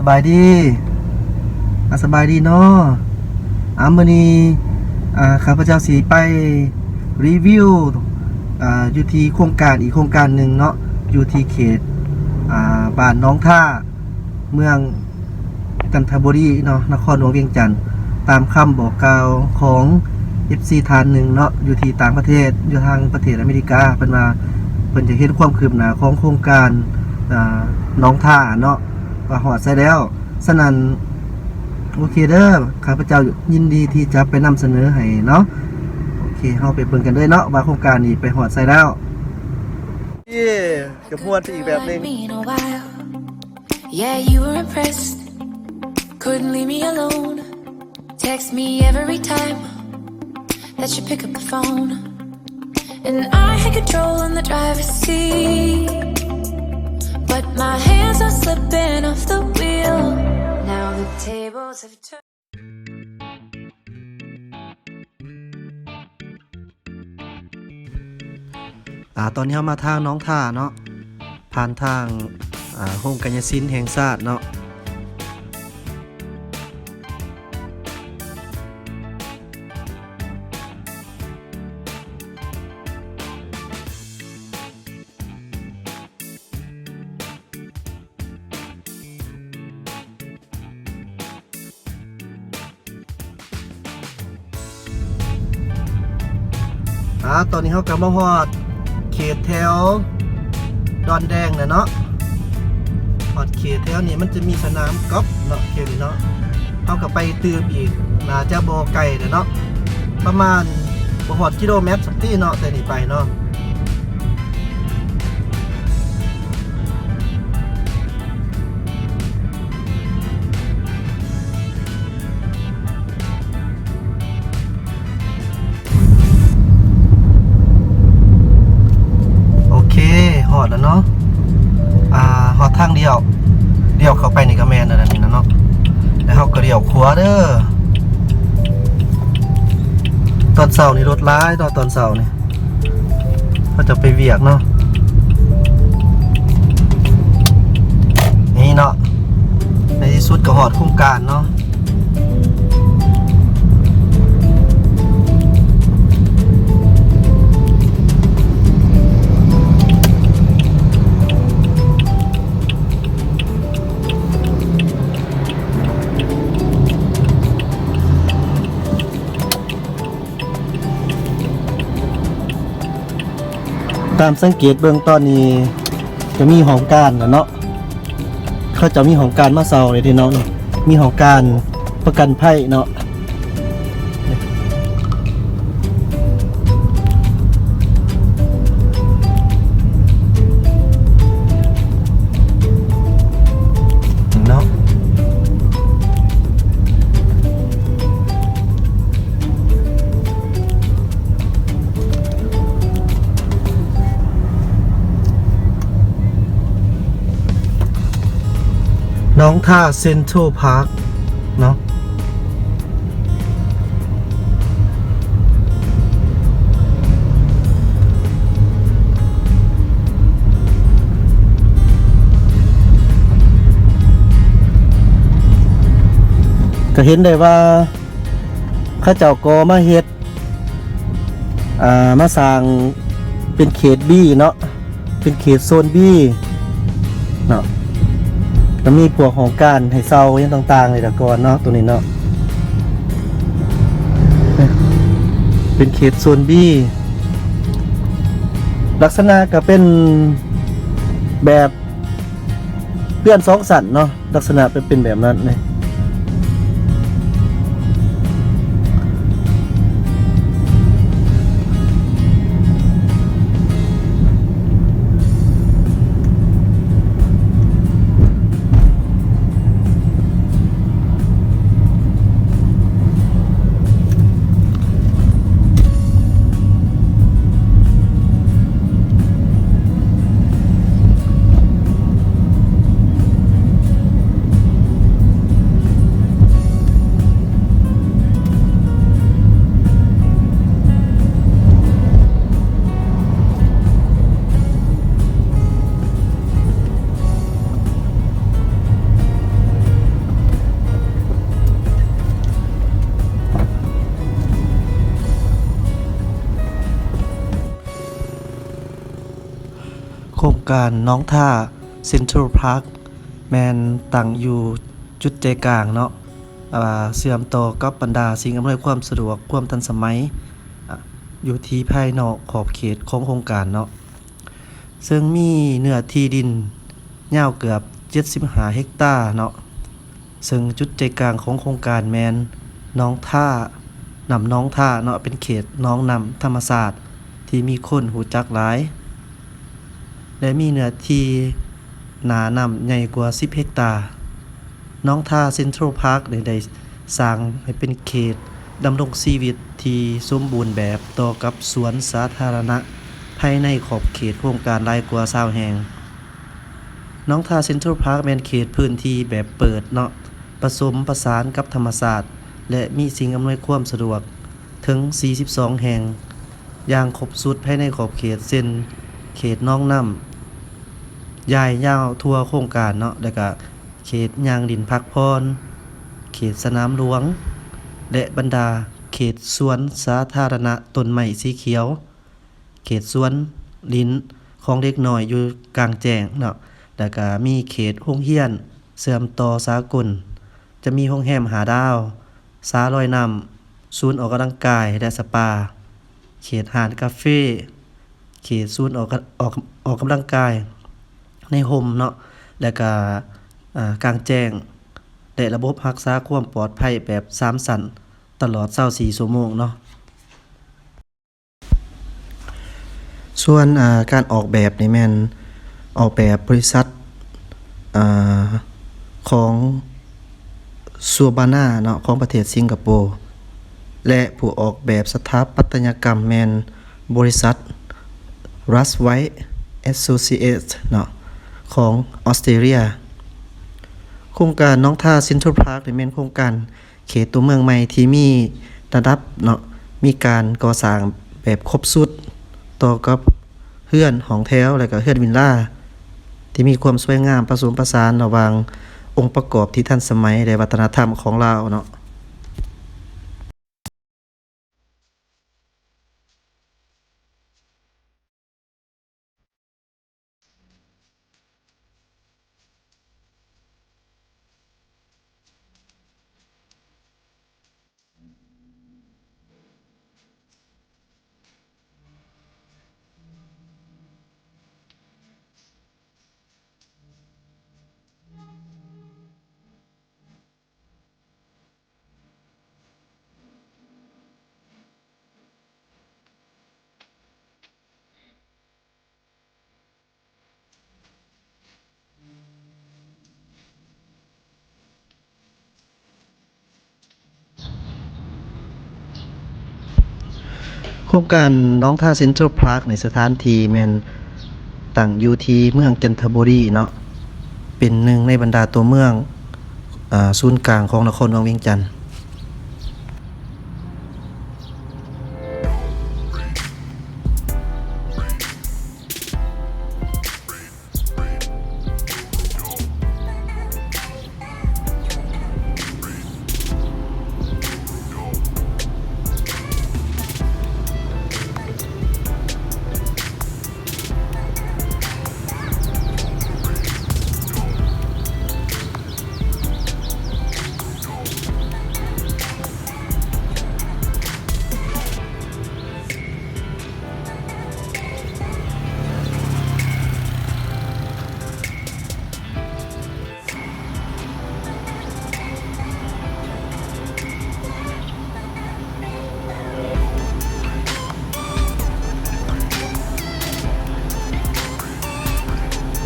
ສະບາຍດີ ອາ ສະບາຍດີເນາະ. ອາ ມື້ນີ້ ອາ ຂ້າພະເຈົ້າຊິໄປຣີວິວ ອາ ຢູ່ທີ່ໂຄງການອີກໂຄງການໜຶ່ງເນາະ ຢູ່ທີ່ເຂດ ອາ ບ້ານໜອງທາ ເມືອງຈັນທະບູລີເນາະ ນະຄອນຫຼວງວຽງຈັນ. ຕາມຄຳບອກກ່າວຂອງເອັຟຊີທ່ານໜຶ່ງເນາະ ຢູ່ທີ່ຕ່າງປະເທດ ຢູ່ທາງປະເທດອາເມລິກາ ເພິ່ນວ່າເພິ່ນຢາກເຫັນຄວາມຄືບໜ້າຂອງໂຄງການ ອາ ໜອງທາເນາະ ວ່າຮອດໃສແລ້ວ. ສະນັ້ນ ໂອເຄເດີ ຂ້າພະເຈົ້າຍິນດີທີ່ຈະໄປນຳສະເໜີໃຫ້ເນາະ. ໂອເຄ ເຮົາໄປເບິ່ງກັນເລີຍເນາະ ວ່າໂຄງການນີ້ໄປຮອດໃສແລ້ວ. ເຢ້ ກະມ່ວນໄປອີກແບບໜຶ່ງ. Yeah, you were impressed. Couldn't leave me alone. Text me every time that you pick up the phone. And I had control in the driver's seat. But my hands are slipping off the wheel. Now the tables have turned. ອາ ຕອນນີ້ເຮົາມາທາງໜອງທາເນາະ ຜ່ານທາງ ອາ ໂຮງກາຍຍະສິນແຫ່ງຊາດເນາະ. ອາ ຕອນນີ້ເຮົາກະມາຮອດເຂດແຖວດອນແດງແລ້ວເນາະ. ຮອດເຂດແຖວນີ້ມັນຈະມີສະໜາມກອບເນາະ ເຂດນີ້ເນາະ. ເຮົາກະໄປຕື່ມອີກ ໜ້າຈະບໍ່ໄກແລ້ວເນາະ ປະມານບໍ່ຮອດກິໂລແມັດສັກຕິເນາະ ແຕ່ນີ້ໄປເນາະ. ໂອເຄ ຮອດແລ້ວເນາະ. ອາ ຮອດທາງລ້ຽວ ລ້ຽວເຂົ້າໄປນີ້ກະແມ່ນແລ້ວນີ້ນະເນາະ. ແລ້ວເຮົາກະລ້ຽວຂວາເດີ. ຕອນເຊົ້ານີ້ລົດຫຼາຍເນາະ ຕອນເຊົ້ານີ້ ເຂົາເຈົ້າໄປວຽກເນາະ. ນີ້ເນາະ ໃນທີ່ສຸດກະຮອດໂຄງການເນາະ. ຕາມສັງເກດເບິ່ງຕອນນີ້ກະມີຫ້ອງການແລ້ວເນາະ. ເຂົາເຈົ້າມີຫ້ອງການມາເຊົ່າເລີຍເດເນາະ ມີຫ້ອງການປະກັນໄພເນາະ. ເນາະ ໜອງທາ ເຊັນທຣັລ ພາກ ເນາະ. ກະເຫັນໄດ້ວ່າ ເຂົາເຈົ້າກໍມາເຮັດ ອ່າ ມາສ້າງເປັນເຂດບີເນາະ ເປັນເຂດໂຊນບີເນາະ. ກະມີພວກຫ້ອງການໃຫ້ເຊົ່າຫຍັງຕ່າງໆນີ້ລະກ່ອນເນາະ ໂຕນີ້ເນາະ ເປັນເຂດໂຊນບີ. ລັກສະນະກະເປັນແບບເຮືອນສອງຊັ້ນເນາະ. ລັກສະນະເປັນ ເປັນແບບນັ້ນເດ້. ເ ການໜອງທ່າ Central Park ແມ່ນຕັ້ງຢູ່ຈຸດໃຈກາງເນາະ ອ່າ ເຊື່ອມຕໍ່ກັບບັນດາສິ່ງອຳນວຍຄວາມສະດວກ ຄວາມທັນສະໄໝ ອ່າ ຢູ່ທີ່ພາຍນອກຂອບເຂດຂອງໂຄງການເນາະ. ເຊິ່ງມີເນື້ອທີ່ດິນຍາວເກືອບເຈັດສິບຫ້າເຮັກຕາເນາະ, ເຊິ່ງຈຸດໃຈກາງຂອງໂຄງການແມ່ນໜອງທ່າ, ນ້ຳໜອງທ່າເນາະ, ເປັນເຂດໜອງນ້ຳທຳມະຊາດທີ່ມີຄົນຮູ້ຈັກຫຼາຍ ແລະ ມີເນື້ອທີ່ໜ້ານ້ຳໃຫຍ່ກວ່າສິບເຮັກຕາ. ໜອງທ່າ Central Park ນີ້ໄດ້ສ້າງໃຫ້ເປັນເຂດດຳລົງຊີວິດທີ່ສົມບູນແບບຕໍ່ກັບສວນສາທາລະນະພາຍໃນຂອບເຂດໂຄງການຫຼາຍກວ່າຊາວແຫ່ງ. ໜອງທ່າ Central Park ແມ່ນເຂດພື້ນທີ່ແບບເປີດເນາະ, ປະສົມປະສານກັບທຳມະຊາດ ແລະ ມີສິ່ງອຳນວຍຄວາມສະດວກເຖິງສີ່ສິບສອງແຫ່ງ ຢ່າງຄົບຊຸດພາຍໃນຂອບເຂດ ເຊັ່ນ ເຂດໜອງນ້ຳຢາຍຍາວທົ່ວໂຄງການເນາະ, ແລ້ວກະເຂດຍ່າງຫຼິ້ນພັກຜ່ອນ, ເຂດສະໜາມຫຼວງ ແລະ ບັນດາເຂດສວນສາທາລະນະ, ຕົ້ນໄມ້ສີຂຽວ, ເຂດສວນຫຼິ້ນຂອງເດັກນ້ອຍຢູ່ກາງແຈ້ງເນາະ, ແລ້ວກະມີເຂດໂຮງຮຽນເຊື່ອມຕໍ່ສາກົນ, ຈະມີໂຮງແຮມຫ້າດາວ, ສະລອຍນ້ຳ, ສູນອອກກຳລັງກາຍ ແລະ ສະປາ, ເຂດຮ້ານກາເຟ, ເຂດສູນອອກ ອອກ ອອກກຳລັງກາຍໃນຮົ່ມເນາະ ແລະກະ ອາ ກາງແຈ້ງ ແລະ ລະບົບຮັກສາຄວາມປອດໄພແບບສາມຊັ້ນຕະຫຼອດຊາວສີ່ຊົ່ວໂມງເນາະ. ສ່ວນ ອາ ການອອກແບບນີ້ແມ່ນອອກແບບບໍລິສັດ ອາ ຂອງ Surbana ເນາະ ຂອງປະເທດສິງກະໂປ ແລະ ຜູ້ອອກແບບສະຖາປັດຕະຍະກຳແມ່ນບໍລິສັດ Rushwright Associates ເນາະ ຂອງອອສເຕຣເລຍ. ໂຄງການໜອງທ່າ Central Park ນີ້ແມ່ນໂຄງການ ເຂດຕົວເມືອງໃໝ່ທີ່ມີລະດັບເນາະ, ມີການກໍ່ສ້າງແບບຄົບຊຸດ ຕໍ່ກັບເຮືອນຫ້ອງແຖວ ແລະ ກະເຮືອນວິນລາ ທີ່ມີຄວາມສວຍງາມປະສົມປະສານລະຫວ່າງອົງປະກອບທີ່ທັນສະໄໝ ແລະ ວັດທະນະທຳຂອງລາວເນາະ. ໂຄງການໜອງທ່າ Central Park ໃນສະຖານທີ່ແມ່ນຕັ້ງຢູ່ທີ່ເມືອງຈັນທະບູລີເນາະ, ເປັນໜຶ່ງໃນບັນດາຕົວເມືອງ ອາ ສູນກາງຂອງນະຄອນຫຼວງວຽງຈັນ.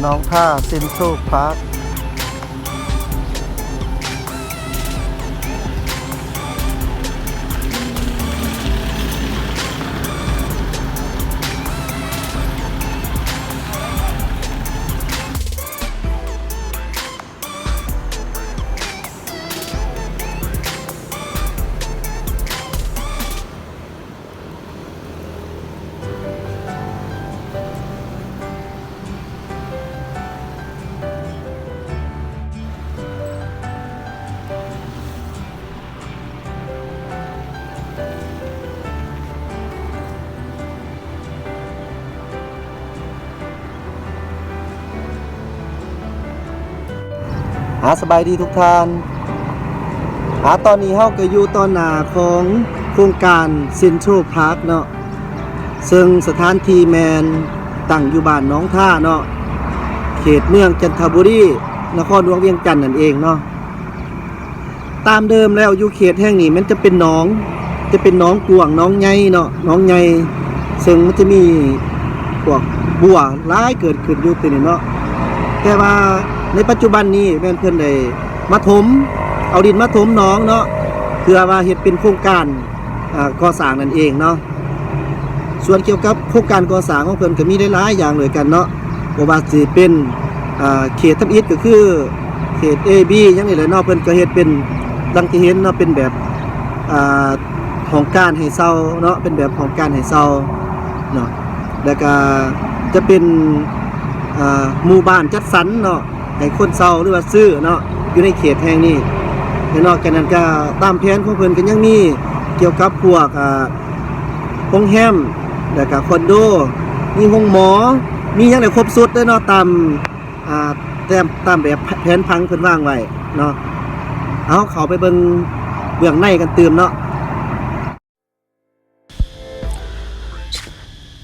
ໜອງທ່າ Central Park. ໜ ອາ ສະບາຍດີທຸກທ່ານ. ອາ ຕອນນີ້ເຮົາກໍຢູ່ຕໍ່ໜ້າຂອງໂຄງການເຊັນທຣັລພາກເນາະ, ເຊິ່ງສະຖານທີ່ແມ່ນຕັ້ງຢູ່ບ້ານໜອງທາເນາະ, ເຂດເມືອງຈັນທະບູລີ, ນະຄອນຫຼວງວຽງຈັນນັ້ນເອງເນາະ. ຕາມເດີມແລ້ວຢູ່ເຂດແຫ່ງນີ້ມັນຈະເປັນໜອງ, ຈະເປັນໜອງກວ້າງ, ໜອງໃຫຍ່ເນາະ, ໜອງໃຫຍ່, ເຊິ່ງມັນຈະມີພວກບົວຫຼາຍເກີດຂຶ້ນຢູ່ທີ່ນີ້ເນາະ. ແຕ່ວ່າໃນປັດຈຸບັນນີ້ແມ່ນເພິ່ນໄດ້ມາຖົມ, ເອົາດິນມາຖົມໜອງເນາະ, ເພື່ອວ່າເຮັດເປັນໂຄງການ ອາ ກໍ່ສ້າງນັ້ນເອງເນາະ. ສ່ວນກ່ຽວກັບໂຄງການກໍ່ສ້າງຂອງເພິ່ນກໍມີຫຼາຍໆຢ່າງດ້ວຍກັນເນາະ, ບໍ່ວ່າຊິເປັນ ອາ ເຂດທຳອິດກໍຄືເຂດ A B ຫຍັງນີ້ແຫຼະເນາະ, ເພິ່ນກໍເຮັດເປັນ ດັ່ງທີ່ເຫັນເນາະ, ເປັນແບບ ອາ ຫ້ອງການໃຫ້ເຊົ່າເນາະ, ເປັນແບບຫ້ອງການໃຫ້ເຊົ່າເນາະ, ແລ້ວກໍຈະເປັນ ອາ ໝູ່ບ້ານຈັດສັນເນາະ ໃຫ້ຄົນເຊົ່າ ຫຼືວ່າຊື້ເນາະ ຢູ່ໃນເຂດແຫ່ງນີ້. ແລະນອກຈາກນັ້ນກໍຕາມແຜນຂອງເພິ່ນກໍຍັງມີກ່ຽວກັບພວກ ອາ ໂຮງແຮມ ແລ້ວກໍຄອນໂດ, ມີໂຮງໝໍ, ມີຫຍັງໄດ້ຄົບຊຸດເລີຍເນາະ, ຕາມ ອາ ຕາມ ຕາມແບບແຜນຜັງເພິ່ນວາງໄວ້ເນາະ. ເອົາ ເຂົ້າໄປເບິ່ງເບື້ອງໃນກັນຕື່ມເນາະ.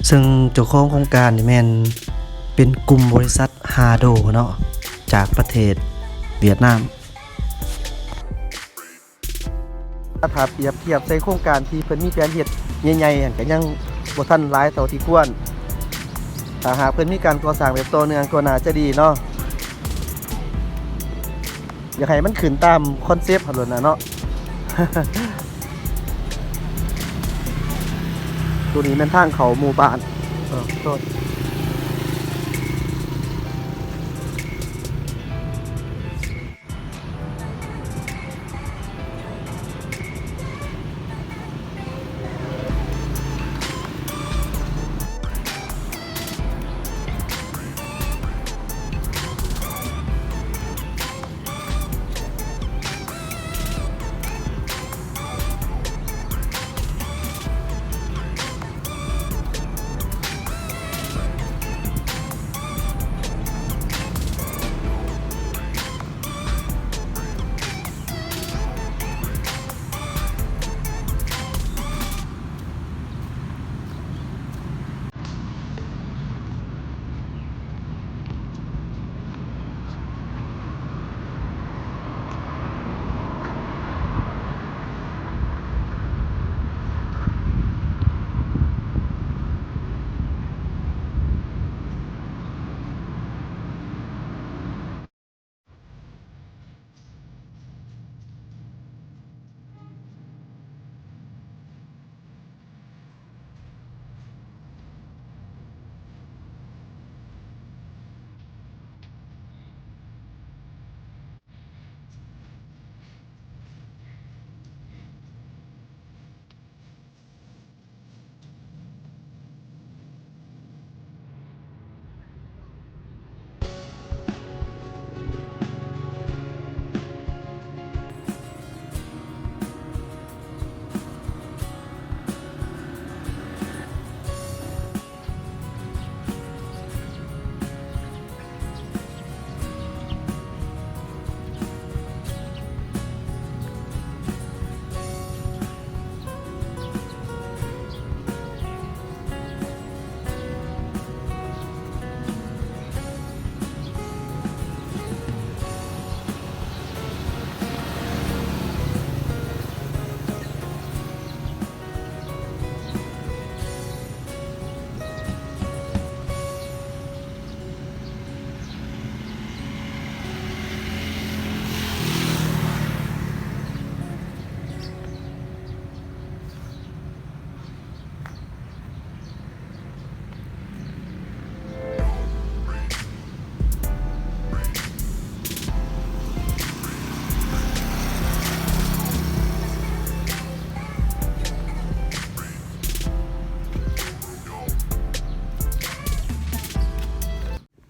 ເຊິ່ງເຈົ້າຂອງໂຄງການນີ້ແມ່ນເປັນກຸ່ມບໍລິສັດ Hado ເນາະ, ຈາກປະເທດຫວຽດນາມ. ຖ້າປຽບທຽບໃສ່ໂຄງການທີ່ເພິ່ນມີແຜນເຮັດໃຫຍ່ໆ ຫັ້ນ ກໍຍັງບໍ່ທັນຫຼາຍເທົ່າທີ່ຄວນ. ຖ້າຫາກເພິ່ນມີການກໍ່ສ້າງແບບຕໍ່ເນື່ອງກໍໜ້າຈະດີເນາະ. ຢາກໃຫ້ມັນຂຶ້ນຕາມຄອນເຊັບຫັ້ນໂລດນະເນາະ. ໂຕນີ້ແມ່ນທາງເຂົ້າໝູ່ບ້ານ. ເອີ ໂທດ.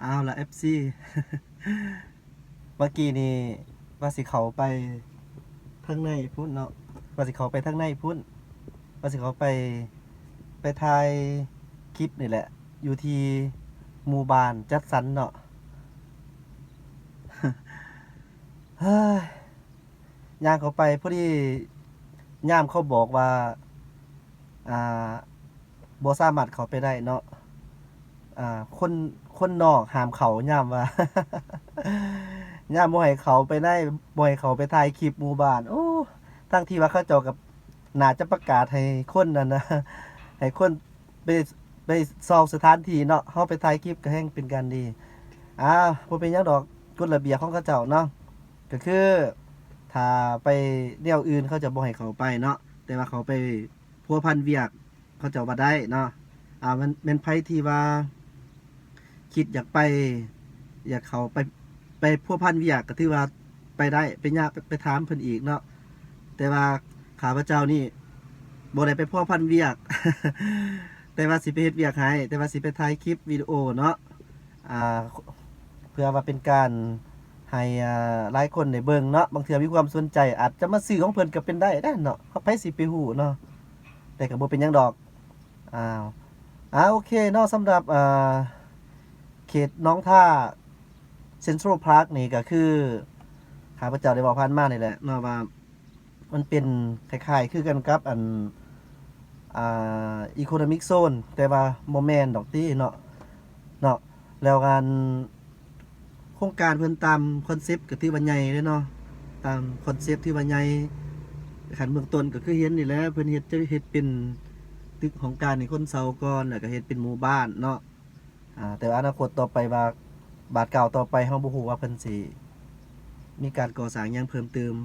ເອົາລະ ເອັຟຊີ ເມື່ອກີ້ນີ້ວ່າຊິເຂົ້າໄປທາງໃນພຸ້ນເນາະ, ວ່າຊິເຂົ້າໄປທາງໃນພຸ້ນ, ວ່າຊິເຂົ້າໄປ ໄປຖ່າຍຄລິບນີ້ແຫຼະ ຢູ່ທີ່ໝູ່ບ້ານຈັດສັນເນາະ. ເຮີ້ຍ ຍ່າງເຂົ້າໄປ ພໍດີຍາມເຂົາບອກວ່າ ອ່າ ບໍ່ສາມາດເຂົ້າໄປໄດ້ເນາະ. ອ່າ ຄົນ ຄົນນອກຫ້າມເຂົ້າ ຍາມວ່າ ຍາມບໍ່ໃຫ້ເຂົ້າໄປໃນ ບໍ່ໃຫ້ເຂົ້າໄປຖ່າຍຄລິບໝູ່ບ້ານ. ໂອ້ ທັງທີ່ວ່າເຂົາເຈົ້າກໍໜ້າຈະປະກາດໃຫ້ຄົນນັ້ນນະ ໃຫ້ຄົນໄປ ໄປຊອກສະຖານທີ່ເນາະ. ເຮົາໄປຖ່າຍຄລິບກໍແຮ່ງເປັນການດີ. ອ່າ ບໍ່ເປັນຫຍັງດອກ ກົດລະບຽບຂອງເຂົາເຈົ້າເນາະ ກໍຄືຖ້າໄປແນວອື່ນເຂົາຈະບໍ່ໃຫ້ເຂົ້າໄປເນາະ ແຕ່ວ່າເຂົ້າໄປພົວພັນວຽກ ເຂົາເຈົ້າວ່າໄດ້ເນາະ. ອ່າ ແມ່ນ ແມ່ນໃຜທີ່ວ່າຄິດຢາກໄປ ຢາກເຂົ້າໄປ ໄປພົວພັນວຽກ ກໍຖືວ່າໄປໄດ້ ໄປຍາ ໄປ ໄປຖາມເພິ່ນອີກເນາະ. ແຕ່ວ່າຂ້າພະເຈົ້ານີ້ບໍ່ໄດ້ໄປພົວພັນວຽກ ແຕ່ວ່າຊິໄປເຮັດວຽກໃຫ້ ແຕ່ວ່າຊິໄປຖ່າຍຄລິບວິດີໂອເນາະ. ອ່າ ເພື່ອວ່າເປັນການໃຫ້ ອ່າ ຫຼາຍຄົນໄດ້ເບິ່ງເນາະ ບາງເທື່ອມີຄວາມສົນໃຈ ອາດຈະມາຊື້ຂອງເພິ່ນກໍເປັນໄດ້ເດ້ເນາະ ໃຜຊິໄປຮູ້ເນາະ. ແຕ່ກໍບໍ່ເປັນຫຍັງດອກ. ອ້າວ ອ່າ ໂອເຄເນາະ ສຳລັບ ອ່າ ເຂດໜອງທາ ເຊັນທຣັລພາກນີ້ ກໍຄືຂ້າພະເຈົ້າໄດ້ເວົ້າຜ່ານມານີ້ແຫຼະເນາະ ວ່າ ມັນເປັນຄ້າຍໆຄືກັນກັບອັນ ອ່າ ອີໂຄໂນມິກໂຊນ ແຕ່ວ່າບໍ່ແມ່ນດອກຕິເນາະ ເນາະ. ແລ້ວອັນ ໂຄງການເພິ່ນຕາມຄອນເຊັບກໍຖືວ່າໃຫຍ່ເດ້ເນາະ ຕາມຄອນເຊັບຖືວ່າໃຫຍ່. ຂັ້ນເບື້ອງຕົ້ນກໍຄືເຫັນນີ້ແຫຼະ ເພິ່ນເຮັດ ຈະເຮັດເປັນຕຶກຫ້ອງການໃຫ້ຄົນເຊົ່າກ່ອນ ແລ້ວກໍເຮັດເປັນໝູ່ບ້ານເນາະ. ອ່າ ແຕ່ວ່າອະນາຄົດຕໍ່ໄປວ່າ ບາດກ້າວຕໍ່ໄປ ເຮົາບໍ່ຮູ້ວ່າເພິ່ນຊິມີການກໍ່ສ້າງຫຍັງເພີ່ມເຕີມ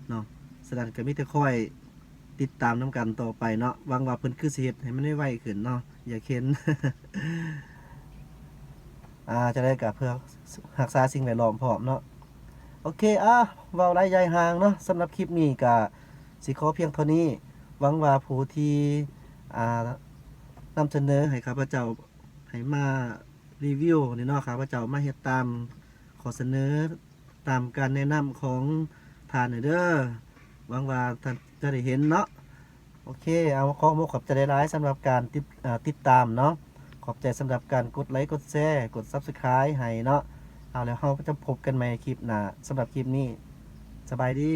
ເນາະ. ສະນັ້ນກໍມີແຕ່ຄອຍຕິດຕາມນຳກັນຕໍ່ໄປເນາະ. ຫວັງວ່າເພິ່ນຄືຊິເຮັດໃຫ້ມັນໄວໆຂຶ້ນເນາະ ຢາກເຫັນ ອ່າ ຈັ່ງໃດກໍເພື່ອຮັກສາສິ່ງແວດລ້ອມພ້ອມເນາະ. ໂອເຄ ອ່າ ເວົ້າຫຼາຍຢາຍຫ່າງເນາະ ສຳລັບຄລິບນີ້ກໍຊິຂໍພຽງເທົ່ານີ້. ຫວັງວ່າຜູ້ທີ່ ອ່າ ນຳສະເໜີໃຫ້ຂ້າພະເຈົ້າ ໃຫ້ມາຣີວິວນີ້ເນາະ ຂ້າພະເຈົ້າມາເຮັດຕາມຂໍ້ສະເໜີ ຕາມການແນະນຳຂອງທ່ານນີ້ເດີ. ຫວັງວ່າທ່ານຈະໄດ້ເຫັນເນາະ. ໂອເຄ ເອົາ ຂໍຂອບໃຈຫຼາຍໆ ສຳລັບການຕິດ ເອີ ຕິດຕາມເນາະ. ຂອບໃຈສຳລັບການກົດໄລ ກົດແຊ ກົດ Subscribe ໃຫ້ເນາະ. ເອົາ ແລ້ວເຮົາຈະພົບກັນໃໝ່ຄລິບໜ້າ. ສຳລັບຄລິບນີ້ ສະບາຍດີ.